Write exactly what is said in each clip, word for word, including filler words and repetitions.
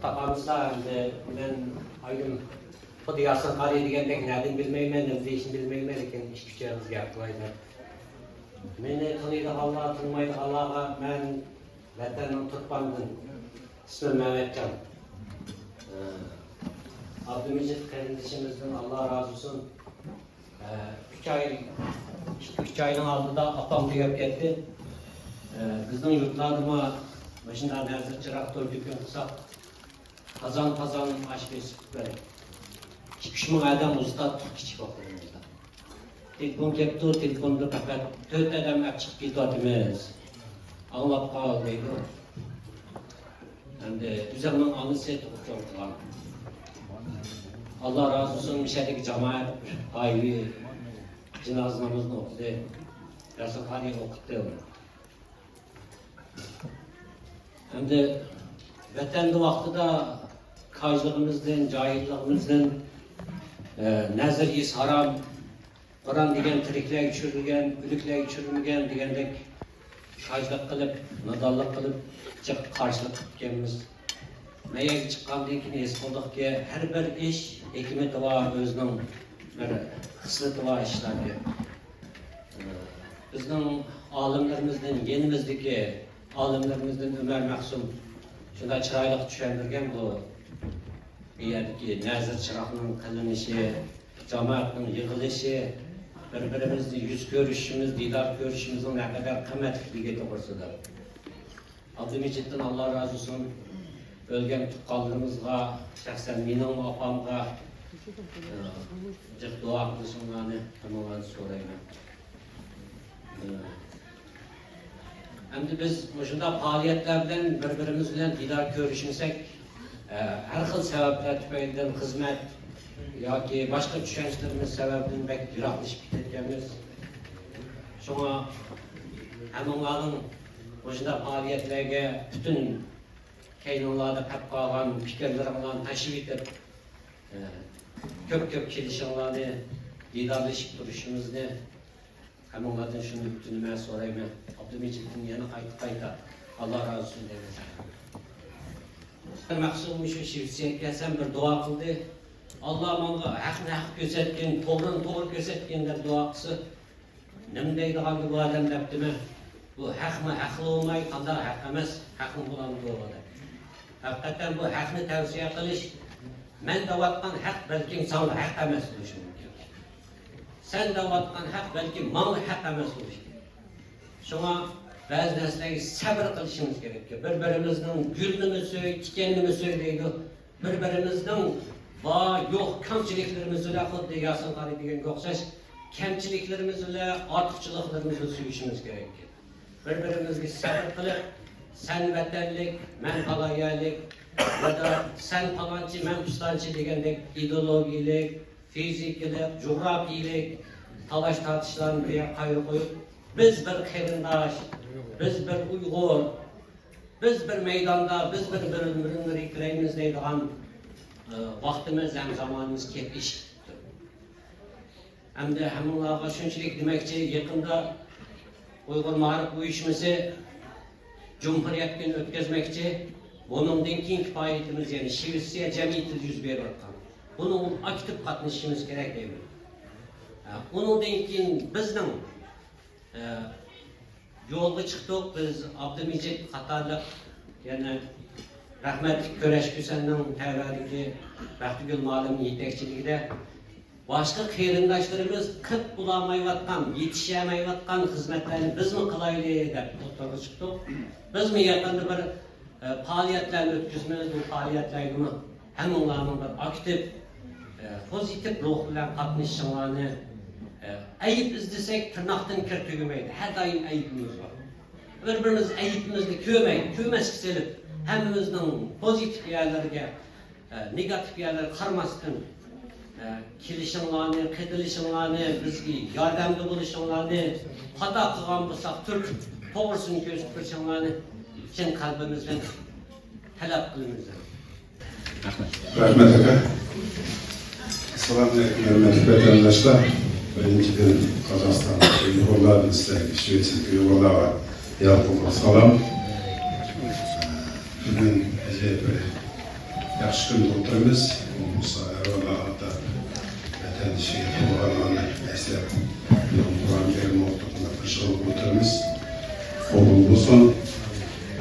تاپالمىسا، ئەمدى مەن ئايدىن خۇددى ياسىن قارى دېگەندەك، نەدىن بىلمەيمەن، نېمە دېيىشنى بىلمەيمەن، لېكىن ئىككى-ئۈچ ئېغىز گەپ قىلاي دەپ. مېنى تونۇيدىغانلار، تونۇمايدىغانلارغا مەن ۋەتەننىڭ تۇرپاندىن، ئىسمىم مەمەتجان. ئابدۇمىجىت قېرىندىشىمىزدىن ئاللا رازى بولسۇن. ئۈچ ئاي، ئىككى-ئۈچ ئاينىڭ ئالدىدا ئاپام تۈگەپ كەتتى. بىزنىڭ يۇرتلاردىمۇ مۇشۇنداق نەزىر چىراغ توي-تۆكۈن قىلساق، قازان-قازان ئاش بېسىپ بېرىپ، ئىككى-ئۈچ مىڭ ئادەم ئۇزىتاتتۇق كىچىك ۋاقتىمىزدا. تېلېفون كەپتۇ، تېلېفوندا پەقەت تۆت ئادەم ئەپ چىقىپ كېتىۋاتىمىز. ئاڭلاپ قال دەيدۇ. ئەمدى ئۆزۈمنىڭ ئانىسى تۇغۇپ چوڭ قىلغان. ئاللا رازى بولسۇن، مۇشۇ يەردىكى جامائەت غايىۋى جىنازا نامىزىنى ئوقۇدى. ياسىن قارىينى ئوقۇتتى ئۇنى. ئەمدى ۋەتەندە ۋاقتىدا كاجلىقىمىزدىن، جاھىللىقىمىزدىن، ئە، نەزىر يېسە ھارام، قۇرئان دېگەن تىرىكلەرگە چۈشۈرۈلگەن، ئۆلۈكلەرگە چۈشۈرۈلمىگەن دېگەندەك كاجلىق قىلىپ، نادانلىق قىلىپ، جىق قارشىلىق قىلىپ كەلگەنمىز. مەيەرگە چىققاندىن كېيىن ھېس قىلدۇقكى، ھەر بىر ئىش ھېكمىتى بار، ئۆزىنىڭ بىر خىسلىتى بار ئىشلاركەن. بىزنىڭ ئالىملىرىمىزدىن، يېنىمىزدىكى ئالىملىرىمىزدىن ئۆمەر مەخسۇم شۇنداق چىرايلىق چۈشەندۈرگەن بۇ، بۇ يەردىكى نەزىر چىراغنىڭ قىلىنىشى، جامائەتنىڭ يىغىلىشى، بىر-بىرىمىزنى يۈز كۆرۈشۈشىمىز، دىدار كۆرۈشۈشىمىزنىڭ نەقەدەر قىممەتلىكلىكى توغرىسىدا. ئابدۇمىجىتتىن ئاللا رازى بولسۇن. ئۆلگەن تۇغقانلىرىمىزغا، شەخسەن مېنىڭمۇ ئاپامغا، ئى، جىق دۇئا قىلىشىڭلارنى ھەممىڭلاردىن سورايمەن. ئى، ئەمدى بىز مۇشۇنداق پائالىيەتلەر بىلەن بىر-بىرىمىز بىلەن دىدار كۆرۈشمىسەك، ئى، ھەر خىل سەۋەبلەر تۈپەيلىدىن خىزمەت ياكى باشقا چۈشەنچىلىرىمىز سەۋەبىدىن بەك يىراقلىشىپ كېتىدىكەنمىز. شۇڭا ھەممىڭلارنىڭ مۇشۇنداق پائالىيەتلەرگە پۈتۈن كەينىڭلاردا قېلىپ قالغان پىكىرلىرىڭلارنى تاشلىۋېتىپ، ئە، كۆپ-كۆپ كېلىشىڭلارنى، دىدارلىشىپ تۇرۇشىمىزنى ھەممىڭلاردىن شۇنى ئۆتۈنىمەن، سورايمەن. ئابدۇمىجىتتىن يەنە قايتا-قايتا ئاللا رازى بولسۇن دەيمەن. مەخسۇم مۇشۇ شىۋېتسىيەگە كەلسەم بىر دۇئا قىلدى. ئاللا ماڭا ھەقنى ھەق كۆرسەتكىن، توغرىنى توغرا كۆرسەتكىن دەپ دۇئا قىلسا، نېمە دەيدىغاندۇ بۇ ئادەم دەپتىمەن. بۇ ھەقمۇ ھەقلا بولماي، قانداق ھەق ئەمەس، ھەقمۇ بولامدۇ دەپ. ھەقىقەتەن بۇ ھەقنى تەۋسىيە قىلىش، مەن دەۋاتقان ھەق بەلكىم ساڭا ھەق ئەمەس بولۇشى مۇمكىن. سەن دەۋاتقان ھەق بەلكىم ماڭا ھەق ئەمەس بولۇشى مۇمكىن. شۇڭا بەزى نەرسىلەرگە سەۋر قىلىشىمىز كېرەك. بىر-بىرىمىزنىڭ گۈلىنىمۇ سۆي، تىكەننىمۇ سۆي دەيدۇ. بىر-بىرىمىزنىڭ بار، يوق، كەمچىلىكلىرىمىز بىلەن خۇددى ياسىن قارى دېگەنگە ئوخشاش كەمچىلىكلىرىمىز بىلەن ئارتۇقچىلىقلىرىمىزنى سۆيۈشىمىز كېرەك. بىر-بىرىمىزگە سەۋر قىلىپ، سەن ۋەتەنلىك، مەن پالان يەرلىك، يا دا سەن پالانچى، مەن پۇستانچى دېگەندەك ئىدېئولوگىيەلىك، فىزىكىلىق، جۇغراپىيەلىك تالاش-تارتىشلارنى بىر يەرگە قايرىپ قويۇپ، بىز بىر قېرىنداش، بىز بىر ئۇيغۇر، بىز بىر مەيداندا، بىز بىر بىر-، بىرىنى بىرلەيمىز دەيدىغان، ئى، ۋاقتىمىز ھەم زامانىمىز كېلىپ ئېشىپ كېتىپتۇ. ئەمدى ھەممىڭلارغا شۇنچىلىك دېمەكچى، يېقىندا ئۇيغۇر مائارىپ ئۇيۇشمىسى جۇمھۇرىيەت كۈنى ئۆتكۈزمەكچى. بۇنىڭدىن كېيىنكى پائالىيىتىمىز، يەنى شىۋېتسىيە جەمئىيىتىدە يۈز بېرىۋاتقان، بۇنىڭغا ئاكتىپ قاتنىشىشىمىز كېرەك دەيمەن. ئە، ئۇنىڭدىن كېيىن بىزنىڭ ئە، يولغا چىقتۇق. بىز ئابدۇمىجىت قاتارلىق، يەنە رەھمەتلىك كۈرەش كۈسەننىڭ تەۋەدىكى بەختىگۈل مۇئەللىمنىڭ يېتەكچىلىكىدە باشقا قېرىنداشلىرىمىز قىلىپ بولالمايۋاتقان، يېتىشەلمەيۋاتقان خىزمەتلەرنى بىزمۇ قىلايلى دەپ ئوتتۇرىغا چىقتۇق. بىزمۇ يېقىندا بىر ئە، پائالىيەتلەرنى ئۆتكۈزىمىز. بۇ پائالىيەتلەرگىمۇ ھەممىڭلارنىڭ بىر ئاكتىپ، ئە، پوزىتىپ روھ بىلەن قاتنىشىشىڭلارنى، ئە، ئەيىب ئىزدىسەك، تىرناقتىن كىر تۈگىمەيدۇ. ھەر دائىم ئەيىبىمىز بار. بىر-بىرىمىز ئەيىبىمىزنى كۆرمەي، كۆرمەسكە سېلىپ، ھەممىمىزنىڭ پوزىتىپ يەرلىرىگە، ئە، نېگاتىپ يەرلەرگە قارىماستىن، ئە، كېلىشىڭلارنى، قېتىلىشىڭلارنى، بىزگە ياردەمدە بولۇشۇڭلارنى، خاتا قىلغان بولساق تۈرتۈپ، توغرىسىنى كۆرسىتىپ بېرىشىڭلارنى چىن قەلبىمىزدىن تەلەپ قىلىمىز. رەھمەت. رەھمەت، ئاكا. ئەسسالامۇئەلەيكۇم، ھۆرمەتلىك ۋەتەنداشلار. بىرىنچىدىن، قازاقىستاندىكى ئۇيغۇرلار، بىز سىلەرگە، شىۋېتسىيەدىكى ئۇيغۇرلارغا يارقىن سالام. بۈگۈن ئەجەب بىر ياخشى كۈندە ئولتۇرىمىز. بولمىسا ئەرۋاھلار ئاتاپ، ۋەتەن ئىچىگە تۇغۇلغانلارنى ئەسلەپ، قۇرئان كەرىم ئوقۇپ، قىلىشىپ ئولتۇرىمىز. قوبۇل بولسۇن.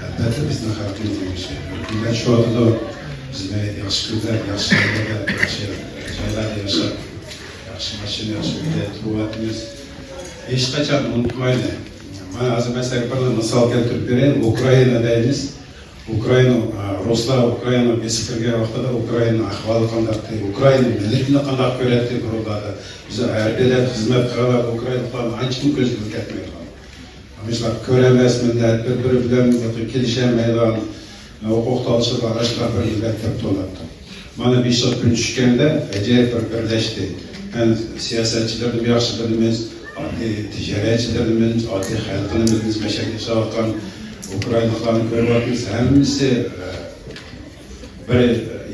ئەلبەتتە، بىزنىڭ خەلقىمىزنىڭ ئىشى بىر كۈنلەر چۈشۈۋاتىدۇ. بىزمۇ ياخشى كۈنلەر، ياخشى يەرلەردە، ياخشى جايلاردا ياشاپ، ياخشى ماشىنا، ياخشى ئۆيلەردە تۇرۇۋاتىمىز. ھېچقاچان ئۇنتۇمايلى. مانا ھازىر مەسىلەن بىر مىسال كەلتۈرۈپ بېرەيلى. ئۇكرائىنا دەيمىز. ئۇكرائىنا، ئا، رۇسلار ئۇكرائىنىغا بېسىپ كىرگەن ۋاقتىدا ئۇكرائىنانىڭ ئەھۋالى قانداقتى، ئۇكرائىنا مىللىتىنى قانداق كۆرەتتى بۇرۇنلاردا. بىز ھەربىيلەر خىزمەت قىلغان ئۇكرائىنالىقلارنىڭ ئانچىكىم كۆزىدىن كەتمەيدىغان. مۇشۇلار كۆرەلمەس مىللەت، بىر-بىرى بىلەن كېلىشەلمەيدىغان، ھوقۇق تالىشىدىغان ئاشۇنداق بىر مىللەت دەپ تونۇلاتتى. مانا بېشىغا كۈن چۈشكەندە ئەجايىپ بىر بىرلەشتى. ھەم سىياسەتچىلەرنىمۇ ياخشى بىلىمىز، ئاددىي تىجارەتچىلەرنىمۇ، ئاددىي خەلقىنىمۇ بىز مەشەدە ياشاۋاتقان ئۇكرائىنالىقلارنى كۆرۈۋاتىمىز. ھەممىسى، ئە، بىر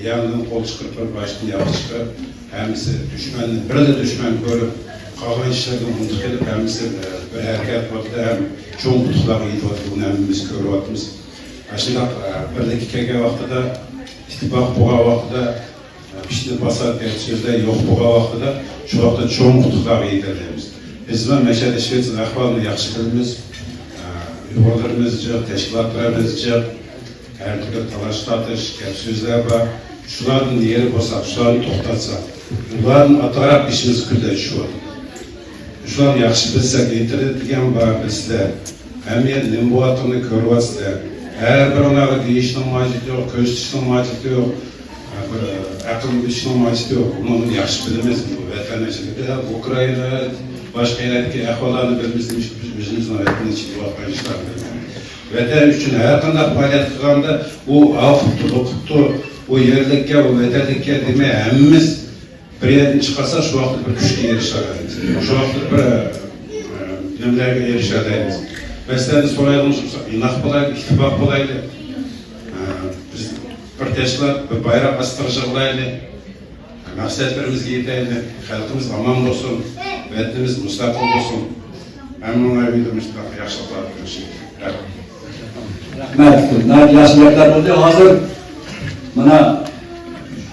يەڭدىن قول چىقىرىپ، بىر باشتىن ياغ چىقىرىپ، ھەممىسى دۈشمەننى، بىرلا دۈشمەن كۆرۈپ، قالغان ئىشلاردىن ئۇنتۇپ قېلىپ، ھەممىسى، ئە، بىر ھەرىكەت قىلدى ھەم چوڭ ئۇتۇقلارغا يېتىۋاتىدۇ. بۇنى ھەممىمىز كۆرۈۋاتىمىز. ئاشۇنداق، ئە، بىرلىككە كەلگەن ۋاقتىدا، ئىتتىپاق بولغان ۋاقتىدا، ئە، پىتنە پاسات گەپ سۆزلەر يوق بولغان ۋاقتىدا، شۇ ۋاقىتتا چوڭ ئۇتۇقلارغا يېتەلەيمىز. بىزمۇ مەشەدە ئىشلەۋاتقان ئەھۋالنى ياخشى بىلىمىز. ئە، ئۇيغۇرلىرىمىز جىق، تەشكىلاتلىرىمىز جىق، ھەر تۈرلۈك تالاش-تارتىش، گەپ-سۆزلەر بار. شۇلاردىن نېرى بولساق، شۇلارنى توختاتساق، ئۇلاردىن ئاتراق بېشىمىز كۈندە چۈشۈۋاتىدۇ. شۇلارنى ياخشى بىلسەك، ئىنتېرنېت دېگەن بار بىزدە. ھەممە يەردە نېمە بولۇۋاتقىنىنى كۆرۈۋاتىسىلەر. ھەر بىرىڭلارغا دېيىشنىڭ ھاجىتى يوق، كۆرسىتىشنىڭ ھاجىتى يوق. بىر ئەقىل ئۆتۈشنىڭ ھاجىتى يوق. ئۇنىڭدىن ياخشى بىلىمىز بۇ ۋەتەن ئىچىدە، ئۇكرائىنا، باشقا يەردىكى ئەھۋاللارنى بىلمىسىمىز، بىز ئۆزىمىزنىڭ ۋەتىنى ئىچىدە بولۇۋاتقان ئىشلارنى بىلمەيمىز. ۋەتەن ئۈچۈن ھەر قانداق پائالىيەت قىلغاندا ئۇ ئاقۇپتۇ، ئۇقۇپتۇ، ئۇ يەرلىككە، ئۇ ۋەتەنلىككە دېمەي، ھەممىمىز بىر يەردىن چىقارسا، شۇ ۋاقىتتا بىر كۈچكە ئېرىشەلەيمىز. شۇ ۋاقىتتا بىر، ئە، نېمىلەرگە ئېرىشەلەيمىز. مەسىلەن، سورايدىغان بولسا، ئىناق بولايلى، ئىتتىپاق بولايلى. ئە، بىز بىر تەشكىلات، بىر بايراق ئاستىغا يىغىلايلى. مەقسەتلىرىمىزگە يېتەيلى. خەلقىمىز ئامان بولسۇن. ۋەتىنىمىز مۇستەقىل بولسۇن. ھەممىڭلار ئۈمىدىم مۇشۇنداق ياخشىلىقلار كۆرۈشۈڭ. رەھمەت. رەھمەت. ناھايىتى ياخشى گەپلەر بولدى. ھازىر مانا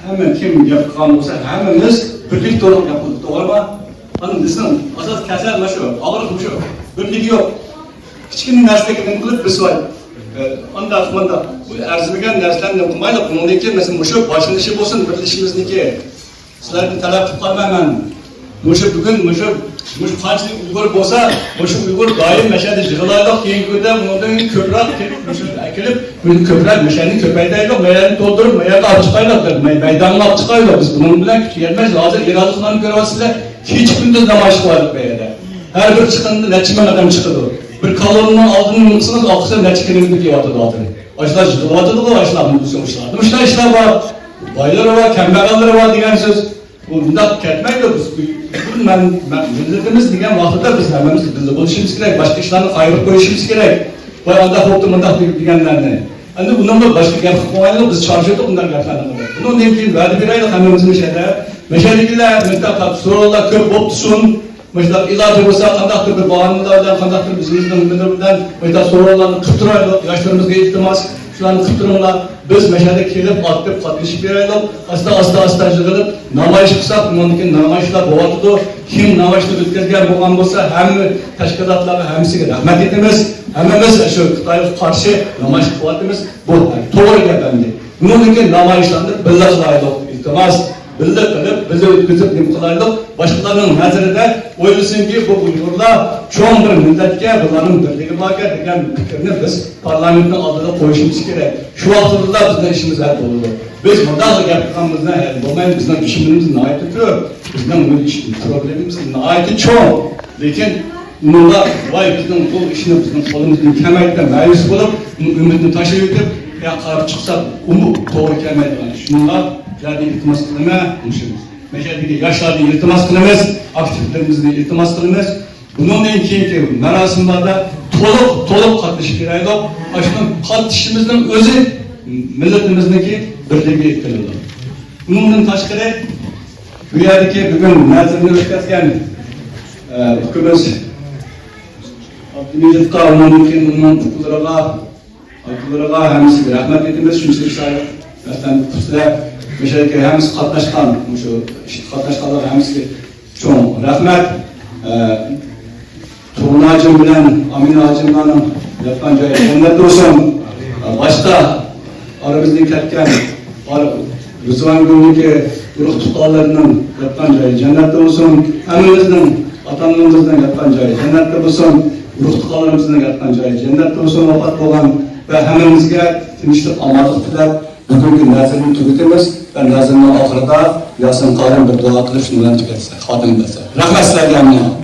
ھەممە كىم گەپ قىلغان بولسا، ھەممىمىز بىرلىك تۇرۇپ گەپ قىلدۇق، توغرىمۇ؟ ئاندىن بىزنىڭ ئاساسىي كەسەل مانا شۇ، ئاغرىق مۇشۇ. بىرلىك يوق. كىچىككىنە نەرسىلەرگە نېمە قىلىپ بىز ۋاي، ئانداق، مۇنداق. بۇ ئەرزىمىگەن نەرسىلەرنى نېمە قىلمايلى. بۇنىڭدىن كېيىن مەسىلەن مۇشۇ باشلىنىشى بولسۇن بىرلىشىشىمىزنىڭكى. سىلەردىن تەلەپ قىلىپ قالىمەن مەن. مۇشۇ بۈگۈن مۇشۇ، مۇشۇ قانچىلىك ئۇيغۇر بولسا، مۇشۇ ئۇيغۇر دائىم مەشەدە يىغىلايلۇق، كېيىنكى كۈندە بۇنىڭدىن كۆپرەك كېلىپ، مۇشۇ ئەكېلىپ، بۇنى كۆپرەك مەشەدىن كۆپەيتەيلۇق، مەيەرنى تولدۇرۇپ، مەيەرگە ئاپ چىقايلۇق، مەي-، مەيدانغا ئاپ چىقايلۇق. بىز بۇنىڭ بىلەن كۈچ يەتمەس. ھازىر ئىرادىسىنى كۆرۈۋاتىسىلەر، كېچە كۈندۈز نامايىش قىلىۋاتىدۇ بۇ يەردە. ھەر بىر چىققىنىدا نەچچە مىڭ ئادەم چىقىدۇ. بىر كالوننىڭ ئالدىنى قىلسىڭىز، ئاقسا نەچچە كىلومېتىر كېلىۋاتىدۇ ھازىر. ئاشۇلار يىغىلىۋاتىدۇغۇ، ئاشۇلار مۇشۇ ئىشلاردا. مۇشۇنداق ئىشلار بار. بايلىرى بار، كەمبەغەللىرى بار دېگەن سۆز. بۇ مۇنداق كەتمەيدۇ. بىز، بۇ مەن، مەن، مىللىتىمىز دېگەن ۋاقىتتا بىز ھەممىمىز بىللە بولۇشىمىز كېرەك. باشقا ئىشلارنى ئايرىپ قويۇشىمىز كېرەك. ۋاي ئانداق بوپتۇ، مۇنداق دېگەنلەرنى. ئەمدى ئۇنىڭغا باشقا گەپ قىلىپ قويمايلى، بىز چارچىدۇق ئۇنداق گەپلەرنى قىلىپ. بۇنىڭدىن كېيىن ۋەدە بېرەيلى ھەممىمىز مۇشۇ يەردە. مەشەدىكىلەر مۇنداق سورۇنلار كۆپ بوپتۇ شۇن. مۇشۇنداق ئىلاجى بولسا، قانداقتۇر بىر باھانىلەر بىلەن، قانداقتۇر بىز ئۆزىمىزنىڭ نېمىلىرى بىلەن مۇشۇنداق سورۇنلارنى قىلىپ تۇرايلۇق. ياشلىرىمىزغا ئىلتىماس، شۇلارنى قىلىپ تۇرۇڭلار. بىز مەشەدە كېلىپ، ئاكتىپ قاتنىشىپ بېرەيلۇق. ئاستا، ئاستا، ئاستا يىغىلىپ، نامايىش قىلساق، بۇنىڭدىن كېيىن نامايىشلار بولۇۋاتىدۇ. كىم نامايىشنى ئۆتكۈزگەن بولغان بولسا، ھەممە تەشكىلاتلارغا ھەممىسىگە رەھمەت ئېيتىمىز. ھەممىمىز شۇ خىتايغا قارشى نامايىش قىلىۋاتىمىز. بۇ توغرا گەپ ئەمدى. بۇنىڭدىن كېيىن نامايىشلارنى بىللە قىلايلۇق، ئىلتىماس. بىللە قىلىپ، بىللە ئۆتكۈزۈپ نېمە قىلايلۇق؟ باشقىلارنىڭ نەزىرىدە ئويلىسۇنكى، بۇ ئۇيغۇرلار چوڭ بىر مىللەتكەن، بۇلارنىڭ بىرلىكى باركەن دېگەن پىكىرنى بىز پارلامېنتنىڭ ئالدىدا قويۇشىمىز كېرەك. شۇ ۋاقتىدا بىزنىڭ ئىشىمىز ھەل بولىدۇ. بىز مۇنداق گەپ قىلغان بىلەن ھەل بولمايدۇ. بىزنىڭ دۈشمىنىمىز ناھايىتى كۆپ. بىزنىڭ پروبلېمىمىز ناھايىتى چوڭ. لېكىن ئۇنىڭغا ۋاي بىزنىڭ بۇ ئىشنى بىزنىڭ قولىمىزدىن كەلمەيدۇ دەپ مايۇس بولۇپ، ئۈمىدنى تاشلىۋېتىپ، يا قاراپ چىقساق ئۇمۇ توغرا كەلمەيدىغان ئىش. شۇنىڭغا سىلەردىن ئىلتىماس قىلىمەن، مۇشۇ مەشەدىكى ياشلاردىن ئىلتىماس قىلىمىز، ئاكتىپلىرىمىزدىن ئىلتىماس قىلىمىز. بۇنىڭدىن كېيىنكى مۇراسىملاردا تولۇق، تولۇق قاتنىشىپ بېرەيلۇق. ئاشۇنىڭ قاتنىشىشىمىزنىڭ ئۆزى مىللىتىمىزنىڭكى بىرلىكىگە ئېلىپ كېلىدۇ. بۇنىڭدىن تەشقىرى، بۇ يەردىكى بۈگۈن نەزىرىنى ئۆتكۈزگەن، ئە، ئۇكىمىز ئابدۇمىجىتقا، ئۇنىڭدىن كېيىن ئۇنىڭ ئۇكىلىرىغا، ئاكىلىرىغا ھەممىسىگە رەھمەت ئېيتىمىز. شۇنچىلىك سايە، مەسىلەن، قۇت سىلەر مۇشۇ يەرگە ھەممىسى قاتناشقان، مۇشۇ ئىشقا قاتناشقانلارغا ھەممىسىگە چوڭ رەھمەت. ئە، تۇرغۇن ھاجىم بىلەن ئامىنە ھاجىملارنىڭ ياتقان جايى جەننەتتە بولسۇن. ئە، باشقا ئارىمىزدىن كەتكەن ئار-، رىزۋانگۈلنىڭكى ئۇرۇق تۇغقانلىرىنىڭ ياتقان جايى جەننەتتە بولسۇن. ھەممىمىزنىڭ، ئاتا-ئانىلىرىمىزنىڭ ياتقان جايى جەننەتتە بولسۇن. ئۇرۇق تۇغقانلىرىمىزنىڭ ياتقان جايى جەننەتتە بولسۇن. ۋاپات بولغان ۋە ھەممىمىزگە تىنچلىق، ئامانلىق تىلەپ، بۈگۈنكى نەزىرنى تۈگىتىمىز ۋە نەزىرنىڭ ئاخىرىدا ياسىن قارىم بىر دۇئا قىلىپ، شۇنى بىلەن تۈگەتسە، خاتىمە بەرسە. رەھمەت سىلەرگە ھەممىڭلارغا.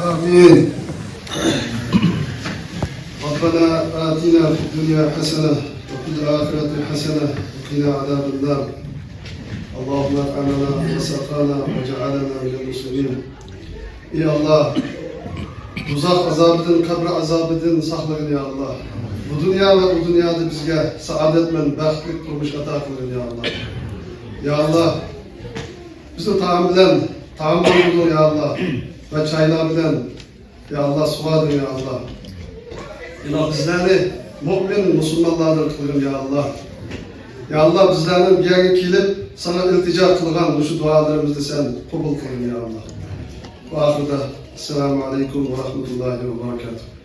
آمين. ربنا آتنا في الدنيا حسنة وفي الآخرة حسنة وقنا عذاب النار. اللهم ارحمنا وسقانا واجعلنا من المسلمين. ئى ئاللا، دوزاخ ئازابىدىن، قەبرە ئازابىدىن ساقلىغىن يا ئاللا. بۇ دۇنيا ۋە ئۇ دۇنيادا بىزگە سائادەتمەن، بەختلىك تۇرمۇش ئاتا قىلغىن يا ئاللا. يا ئاللا، بىزنى تائام بىلەن تائاملاندۇرغىن يا ئاللا، ۋە چايلار بىلەن يا ئاللا سۇغارغىن يا ئاللا. يەنە بىزلەرنى مۇئمىن مۇسۇلمانلاردىن قىلغىن يا ئاللا. يا ئاللا، بىزلەرنىڭ بۇ يەرگە كېلىپ ساڭا ئىلتىجا قىلغان مۇشۇ دۇئالىرىمىزنى سەن قوبۇل قىلغىن يا ئاللا. ۋە ئاخىردا، ئەسسالامۇ ئەلەيكۇم ۋە رەھمەتۇللاھى ۋە بەرەكاتۇھ.